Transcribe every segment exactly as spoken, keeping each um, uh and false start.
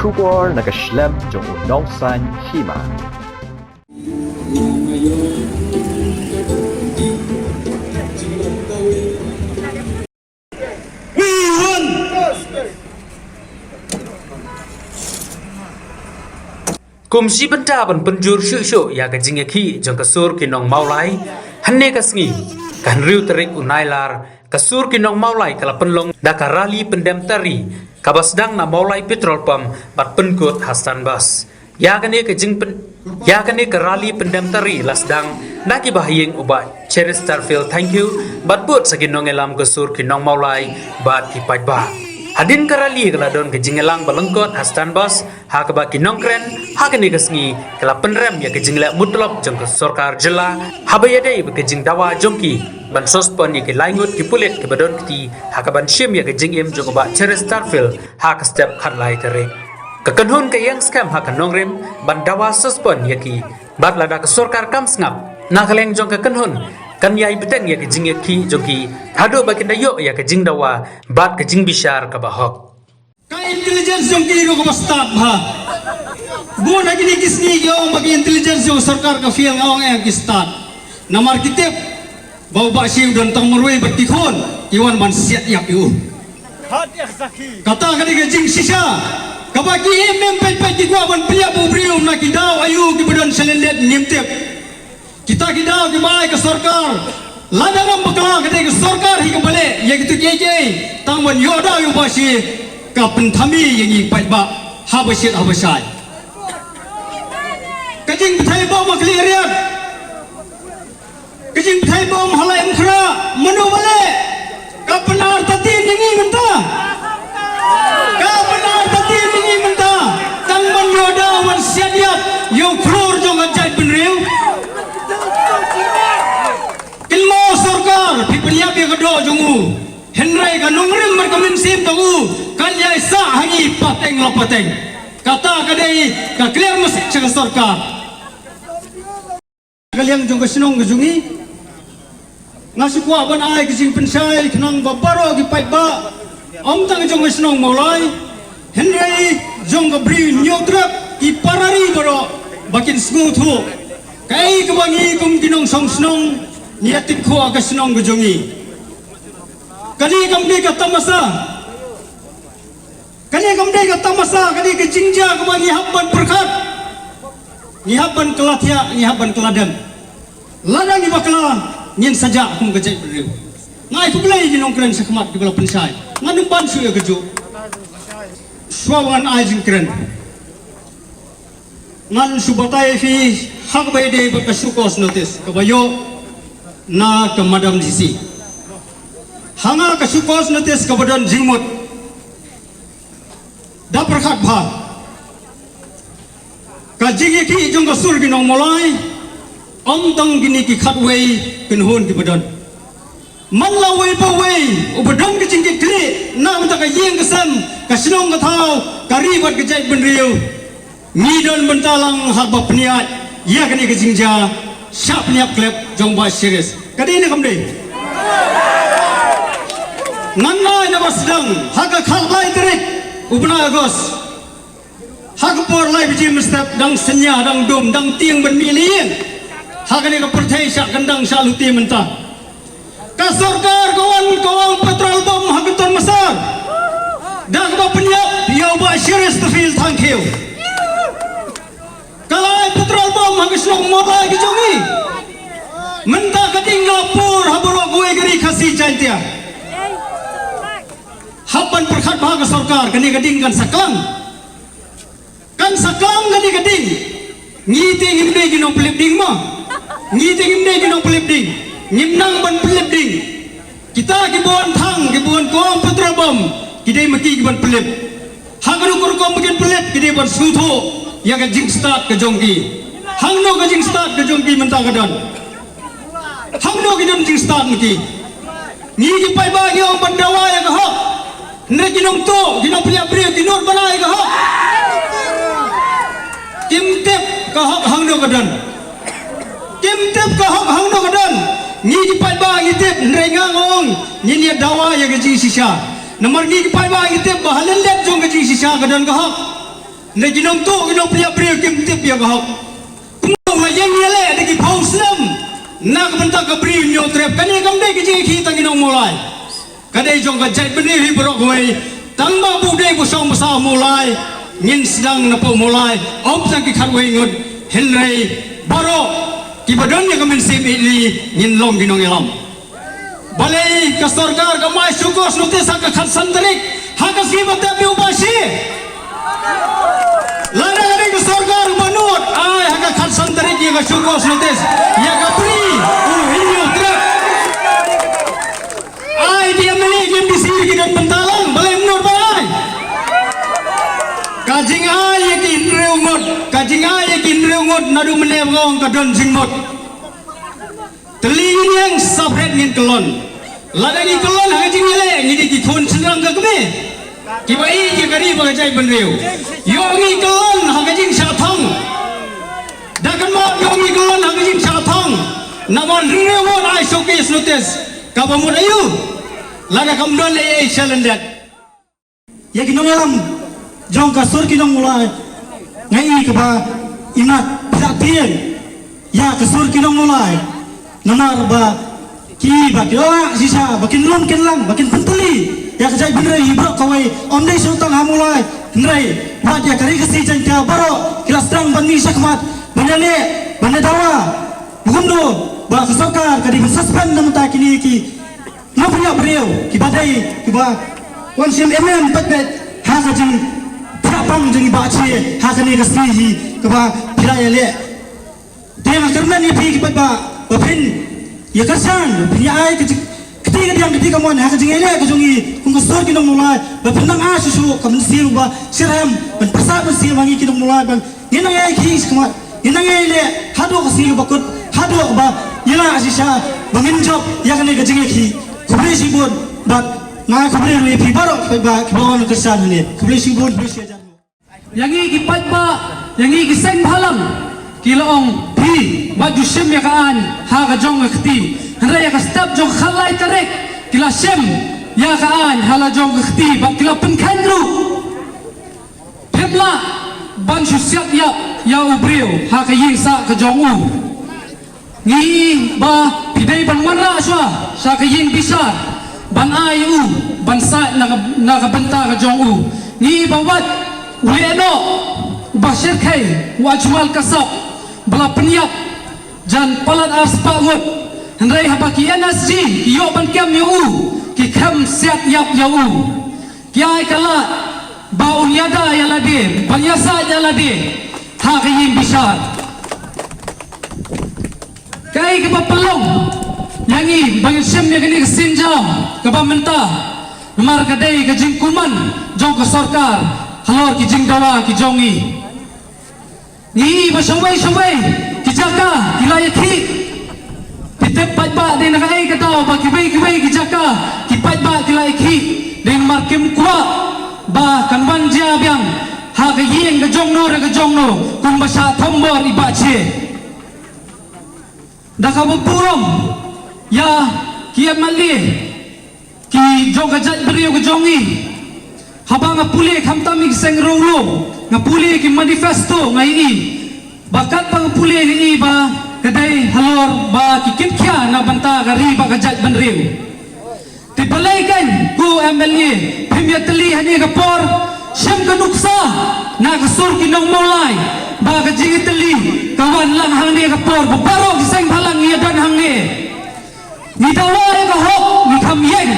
Khubor na ka shlem jong u nongsan hima. Kum shi bynta ban pynjur shuh shuh ïa ka jingïakhih jong ka sur ki nong Mawlai, hynne ka sngi, ka hynriew tarik u Nailar, ka sur ki nong Mawlai ka la pynlong da ka rali pyndem tari, kaba sdang na Mawlai Petrol Pump bad pynkut ha Stan Bus. Ïa kane ka jingpyn, ïa kane ka rali pyndem tari la sdang na ki bahaïing u Bah Cheristerfield Thangkhiew bad bud sa ki nongïalam ka sur ki nong Mawlai bad ki paidbah. Hadien ka rali ka la don ka jingïalang ba lyngkot ha Stan Bus, ha kaba ki nongkren ha kane ka sngi ka la pynrem ïa ka jingleh mutlop jong ka sorkar jylla, haba ïadei bad ka jingdawa jong ki ban suspend ïa ki lai ngut ki pulit kiba don kti ha kaban shim ïa ka jingim jong u Bah Cheristerfield ha ka step khatlai tarik. Ka kynhun ka ïeng skhem ha ka nongrim ban dawa suspend ïa ki, bad lada ka sorkar kam sngap, na ka liang jong ka kynhun kan ïai bteng ïa ka jingïakhih jong ki haduh ba kin da ïoh ïa ka jingdawa bad ka jingbishar kaba hok. Ka intelligence jong ki ruh kaba stad bha. Bun ha kine ki sngi ki ong ba ka intelligence jong sorkar ka fail, nga ong em, ki stad. Namar ki tip ba u Bah Shi u don tang marwei bad ki khun ki wan ban siat ïap ïa u. Kata ka dei ka jingshisha kaba ki im im peit peit ki kwah ban pynïap u briew na ki daw aïu kiba don shalyndet ngim tip. Kita ki daw kiba ai ka sorkar, lada ngam bakla ka dei ka sorkar hi kaba leh ïa kito kiei kiei, tang ban ïoh daw ïa u Bah Shi, ka pynthame ïa ngi paidbah haba shit haba shai. Ka jingbthei bom ha khlieh riat, ka jingbthei bom ha Laitumkhrah, mano ba leh? Ka pynartatien ïa ngi mynta. Ka pynartatien ïa ngi mynta. Tang ban ïoh daw ban siat ïap ïa u khlur jong ka jaitbynriew. Kynmaw sorkar, phi pynïap ïa ka doh jong u. Hynrei ka nongrim bad ka mynsiem jong u kan ïai sah ha ngi pateng la pateng. Kata ka dei ka clear message sha ka sorkar. Ka liang jong ka shnong ka jong ngi, nga shu kwah ban ai ka jingpynshai khnang ba baroh ki paidbah, ym tang jong ka shnong Mawlai, hynrei jong ka Bri Hynñiewtrep, ki para ri baroh, ba kin sngewthuh kaei kaba ngi kum ki nongshong shnong ngi ïa tip khwah ka shnong ka jong ngi. Kane kam dei ka tamasa. Kane kam dei ka tamasa, kane ka jingjia kaba ngi hap ban pyrkhat. Ngi hap ban kylla thiah, ngi hap ban kylla dem. Lada ngi bakla, ngin sa jah kum ka jaitbynriew. Nga ai khublei ïa ki nongkren shakhmat kiba la pynshai. Ngan ym ban shuh ïa kajuh. Shuwa ba ngan ai jingkren, ngan shu batai ïa phi ha kaba ïadei bad ka show cause notice kaba ïoh na ka Madam D C. Ha nga ka show cause notice kaba don jingmut. Da pyrkhat bha. Ka jingïakhih jong ka sur ki nong Mawlai, ym tang kine ki khatwei kynhun kiba don. Man la uwei pa uwei uba don ka jingkitkhlieh na bynta ka ïing ka sem, ka shnong ka thaw, ka ri bad ka jaitbynriew. Ngi don bynta lang haba pynïaid ïa kane ka jingjia shah pynïap khlem jong Bah Shiris. Ka dei ne kam dei? Ngan ai na ba sdang ha ka khatlai tarik u bnai August. Ha ka por lai baje mynstep dang synñia, dang dum, dang tieng ban mih lei ïing. Ha kane ka pyrthei shah kyndang shah lute mynta. Ka sorkar ka wan ka ong petrol bomb ha ka Tonmasar. Da kaba pynïap ïa u Bah Cheristerfield Thangkhiew. Ka la ai petrol bomb ha ka shnong Mawlai ka jong ngi. Mynta ka ding ka la pur ha baroh kawei ka ri Khasi Jaiñtia. Hap ban pyrkhat bha ka sorkar, kane ka ding kan sa klang. Kan sa klang kane ka ding. Ngi te ngim dei ki nongpynlip ding mo. Ngi te ngim dei ki nongpynlip ding. Ngim nang ban pynlip ding. Kita kiba wan thang, kiba wan kong petrol bomb, ki dei ma ki kiban pynlip. Ha kano ka rukom ba kin pynlip, ki dei ban sngewthuh ïa ka jingstad ka jong ki. Hangno ka jingstad ka jong ki mynta ka don? Hangno ki don jingstad ma ki? Ngi ki paidbah ngi ong ban dawa ïa ka hok. Hynrei ki nongtuh, ki nongpynïap briew, ki nud ban ai ïa ka hok. Kim tip ka hok hangno ka don. Kim tip ka hok hangno ka don. Ngi ki paidbah ngi tip, hynrei nga nga ong ngin ïa dawa ïa ka jingshisha. Namar ngi ki paidbah ngi tip ba ha lyndet jong ka jingshisha ka don ka hok. Na ki nongtuh, ki nongpynïap briew kim tip ïa ka hok. Kumno nga ïeng ïaleh da ki phew snem na ka bynta ka Bri u Hynñiewtrep, kane kam dei ka jingïakhih tang ki nong Mawlai. Ka dei jong ka jaitbynriew hi baroh kawei. Tang ba u dei u shong basa u Mawlai, ngin sdang na pdeng u Mawlai, ym tang ki khatwei ngut, hynrei baroh kiba don ïa ka mynsiem ïeit ngin long ki nongïalam. Balei ka sorkar kam ai show cause notice ha ka khatsan tarik, ha ka sngi ba tep ïa u Bah Shi? Lada ka dei ka sorkar ba nud, ai ha ka khatsan tarik ïa ka show cause notice ïa ka Bri u Hynñiewtrep. Ai ki M L A, ki M D C ki don bynta lang, balei ym nud ba ai? Ka jingai ïa ki hynriew ngut, ka jingai ïa ki hynriew ngut naduh mynne ba nga ong ka don jingmut. Tylli ngin ïeng, saphriang ngin kyllon. Lada ngi kyllon ha ka jingïaleh, ngi dei ki khun shynrang ka kmie, kiba ïeit ïa ka ri bad ka jaitbynriew. Ïoh ngi kyllon ha ka jingshah thong. Da kynmaw, ïoh ngi kyllon ha ka jingshah thong. Namar hynriew ngut ai show cause notice. Kaba mut aïu? Lada kam don ei ei shalyndet. Ïa ki nongïalam jong ka sur ki nong Mawlai, nga i kaba imat phi la tieng ïa ka sur ki nong Mawlai. Namar ba ki, ba ki la shisha ba kin lum kin lang, ba kin pyntylli ïa ka jaitbynriew hi baroh kawei, ym dei shuh tang ha Mawlai, hynrei wat ïa ka ri Khasi jong ka baroh ki la sdang ban mih shakhmat, ban ïaleh, ban ïadawa. Kumno ba ka sorkar ka dei ban suspend na bynta kine ki nongpynïap briew kiba dei kiba wan shim M M pat pat ha ka jingpynïap pang jong i Bah Che ha kane ka sngi hi kaba phi la ïaleh. Te nga kyrmen ïa phi ki paidbah ba phin ïa kyrshan, phin ïa ai ka jing, kti kadiang kti kamon ha ka jingïaleh ka jong i kum ka sur ki nong Mawlai, ba phin nang ai shuh shuh ka mynsiem ba shitrhem, ban pyrsad mynsiem ha ngi ki nong Mawlai, ban ngin nang ïai khih shakhmat, ngin nang ïai leh haduh ka sngi kaba kut, haduh kaba ïa la shisha ba ngin jop ïa kane ka jingïakhih. Khublei shibun bad nga khublei ruh ïa phi baroh ki paidbah kiba wan kyrshan hangne. Khublei shibun, khublei shihajar. Ïa ngi ki paidbah, ïa ngi ki seng bhalang, ki la ong phi wat ju shim ïa ka aiñ ha ka jong ka kti. Hynrei ïa ka step jong ka khatlai tarik ki la shim ïa ka aiñ ha la jong ka kti bad ki la pynkheiñ ruh. Phim lah ban shu siat ïap ïa u briew ha ka ïing sah ka jong u. Ngi i ba phi dei ban wanrah shuwa sha ka ïing bishar ban ai u ban sait na ka, na ka bynta ka jong u. Ngi i ba wat u lehnoh u Bah Shyrkhei u Ajmal Kasap ba la pynïap jan palat arspah ngut. Hynrei haba ki N S G ki ïoh ban kem ïa u, ki khlem siat ïap ïa u. Ki ai ka lad ba un ïada ïa lade, ban ïasaid ïa lade ha ka ïing bishar. Kaei kaba pynlong ïa ngi ba ngin shim ïa kane ka sienjam kaba mynta? Namar ka dei ka jingkuman jong ka sorkar halor ki jingdawa ki jong ngi. Ngi i ba shawei shawei ki jaka ki la ïakhih. Phi tip paidbah, dei na kaei ka daw ba kiwei kiwei ki jaka ki paidbah ki la ïakhih? Dei namar kim kwah ba kan wan jia biang ha ka ïing ka jong no re ka jong no kumba shah thombor i Bah Che. Da kaba burom ïa ki M L A ki jong ka jaitbynriew ka jong ngi. Haba nga pule khamtam ïa ki seng riewlum, nga pule ïa ki manifesto, nga ïohi ba katba nga pule nga ïohi ba ka dei halor ba ki kit khia na bynta ka ri bad ka jaitbynriew. Te balei kan ko M L A phim ïatylli ha kane ka por? Shim ka nuksa na ka sur ki nong Mawlai ba ka jingïatylli ka wan lang hangne ka por ba baroh ki seng bhalang ngi ïadon hangne. Ngi dawa ïa ka hok, ngi kham ïeng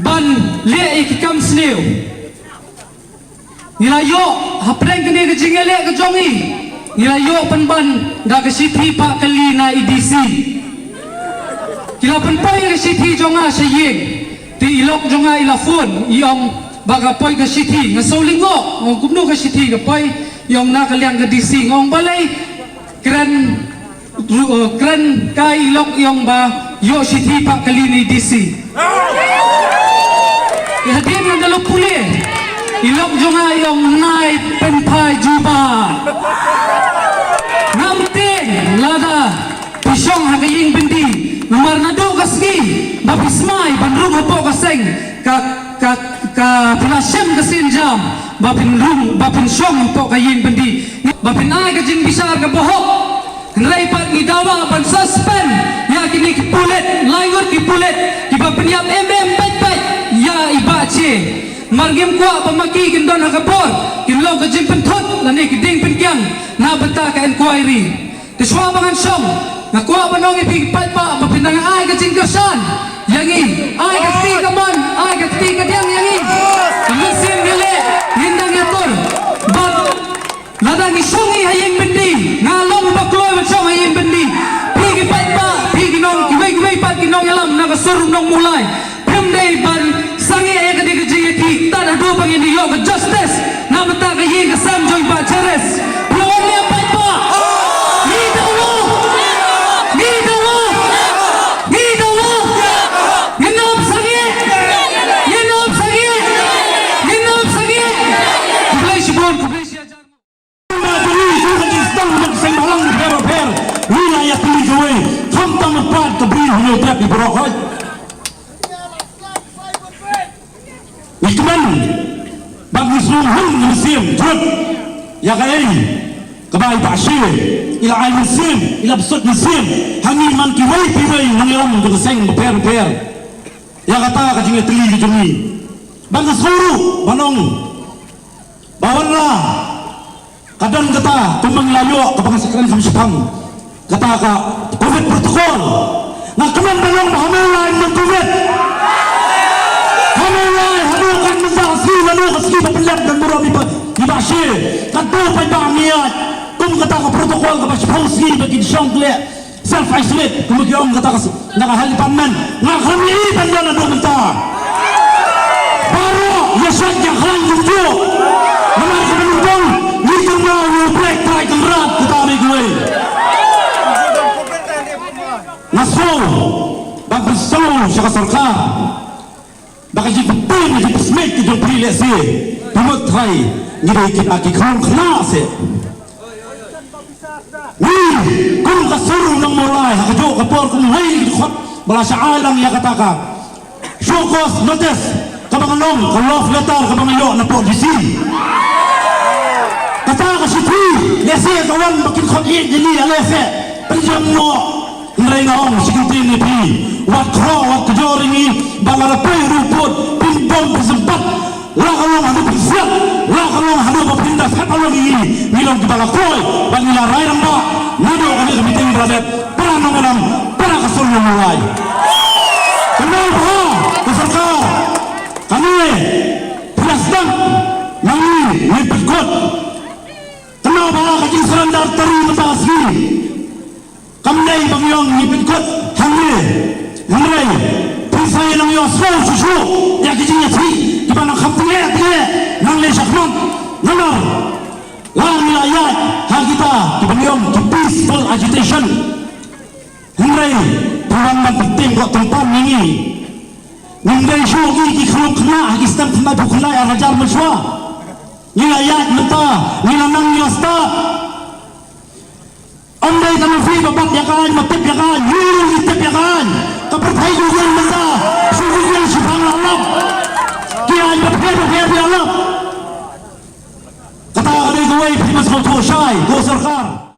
ban leh ïa ki kam sniew. Ngi la ïoh hapdeng kane ka jingïaleh ka jong ngi, ngi la ïoh pynban da ka shithi pah kali na i D C. Ki la pynpoi ïa ka shithi jong nga sha ïing. Te i lok jong nga i la phone, i ong ba ka poi ka shithi. Nga shu lyngngoh, nga ong kumno ka shithi ka poi? I ong na ka liang ka D C. Nga ong balei? Kren Ru-, uh, kren kai i lok i ong ba ïoh shithi pah kali na i D C. Te hadien ngan da lok pule, i lok jong nga i ong nai pynphai jubab. Ngam tieng lada phi shong ha ka ïing byndi, namar naduh ka sngi ba phi smai ban rung hapoh ka seng, ka, ka, ka phi la shem ka sienjam. ba phin rung, ba phin shong hapoh ka ïing byndi, ba phin ai ka jingbishar kaba hok. Hynrei pat ngi dawa ban suspend ïa kine ki pulit, lai ngut ki pulit kiba pynïap em em peit peit ïa i Bah Che. Namar ngim kwah ba ma ki kin don ha ka bor, kin long ka jingpynthut lane ki dieng pynkiang na bynta ka inquiry. Te shuwa ba ngan shong, nga kwah ban ong ïa phi ki paidbah ba phin dang ai ka jingkyrshan ïa ngi, ai ka kti kamon, ai ka kti kadiang ïa ngi. Ka mynsiem ngi leh, ngin dang ïatur. Bad lada ngi shong ngi ha ïing byndi, nga long ba kloi ban shong ha ïing byndi. Phi ki paidbah, phi ki nong, kiwei kiwei pat ki nongïalam na ka sur u nong Mawlai, phim dei ban sangeh ïa kane ka jingïakhih tad haduh ba ngin ïoh ka justice na bynta ka ïing ka sem jong i Bah Cheris. Phi la wan ne em paidbah? Ngi dawa! Ngi dawa! Ngi dawa! Ngin ym sangeh! Ngin ym sangeh! Ngin ym sangeh! Khublei shibun, khublei shihajar. Ba jong ngi, jong ka jingsdang jong ka seng bhalang bapher bapher. Ngi la ïatylli kawei. Khamtam u paid ka briew ha ïew dep i baroh hoi. Ngi kmen ba ngi sngewhun ngi mynsiem jrut ïa kaei kaba i Bah She i la ai mynsiem, i la bsut mynsiem ha ngi man kiwei kiwei nongïalam jong ka seng bapher bapher. Ïa kata ka jingïatylli ka jong ngi. Ba nga sngewthuh ban ong ba wanrah ka don kata kumba ngi la ïoh kaba nga sa kren kham shipang, kata ka covid protocol. Nga kmen ban ong ba ha Mawlai ym don covid. Ha Mawlai haduh katne ka sngi, haduh ka sngi ba pynlong don burom i Bah, i Bah She, katto paidbah ngi ïaid kum kata ka protocol kaba shiphew sngi ba kin shong khleh, self isolate, kumba ki ong kata ka s-, na ka health department. Nga khlem ïohi ban ïa naduh mynta. Baroh ïa shait ïa khlaiñ kumjuh. Namar kaba nyngkong ngi kynmaw ïa u Blei Trai Kynrad, kata dei kawei. Nga sngew ban pynsngew sha ka sorkar ba ka jingpynpoi, ka jingpynsmit ka jong phi lehse phi mut trai ngi dei kita ki khynnah khynnah se. Ngi kum ka sur u nong Mawlai ha kajuh ka por kum ngi ki dkhot ba la shah ai lang ïa kata ka show cause notice kaba nga long, ka love letter kaba nga ïoh na pok D C. Kata ka shithi lehse ka wan ba kin khot ïeit ïa ngi, lehse pynjam noh. Hynrei nga ong shi kyntien ïa phi, wat khroh wat kjor ïa ngi ba lada poi ruh pud phin bom phin sympat. La ka long haduh phin siat, la ka long haduh ba phin da siat, la long ïa ngi, ngi long kiba la kloi ba ngi la rai rangbah naduh kane ka meeting ba la dep. Para nongïalam, para ka sur nongïalam. Kynmaw bha ka sorkar, kane phi la sdang ma ngi, ngi pynkut. Kynmaw bha ka jingsurrender tari mynta ka sngi. Kam dei ba ngi ong ngi pynkut hangne. Hynrei phin sa ïa nang ïohsngew shuh shuh ïa ki jingïakhih kiba nang kham tyngeh tyngeh nangne shakhmat. Namar la ngi la ïaid ha kita kiba ngi ong ki peaceful agitation. Hynrei phi wan ban pyntip ïa ka tyngkhuh ïa ngi. Ngim dei shuh ngi ki khynnah ha ki snem khyndai phew khyndai ar hajar mynshuwa. Ngi la ïaid mynta, ngi la nang ïa stad. Ym dei tang ma phi ba bat ïa ka aiñ, ba tip ïa ka aiñ, ngi ruh ngi tip ïa ka aiñ. Ka pyrthei ju ïeng mynta, shu ju ïeng shipang la lap. Ki aiñ bapher bapher la lap. Kata ka dei kawei phi must sngewthuh shai ko sorkar.